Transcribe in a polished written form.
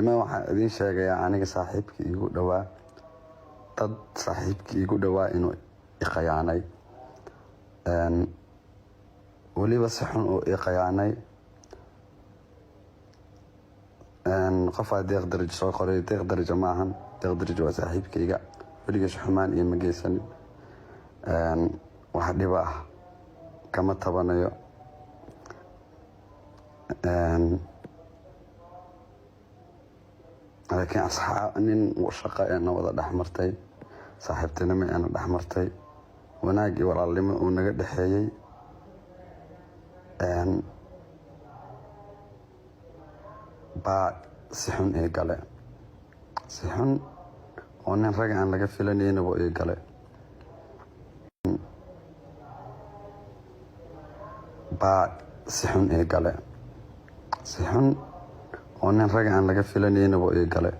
Niman, waxaan idiin sheegayaa, aniga saaxiibkii iigu dhowaa, dad saaxiibkii iigu dhowaa inuu iqayaanay, weliba si xun uu iqayaanay. Qofaa Deeq Darajo soo qoray. Deeq Darajo maahan, Deeq Darajo waa saaxiibkayga, weligiis xumaan iyo ma geysanin, wax dhiba ah kama tabanayo. Laakiin asxaab nin shaqo eena wada dhexmartay, saaxiibtinimo eena dhexmartay, wanaag iyo walaalnimo uu naga dhexeeyey baa si xun ii gale, si xun oo nin rag aan laga filanayna buu ii gale, baa si xun ii gale, si xun oo nin rag aan laga filanayna buu ii gale.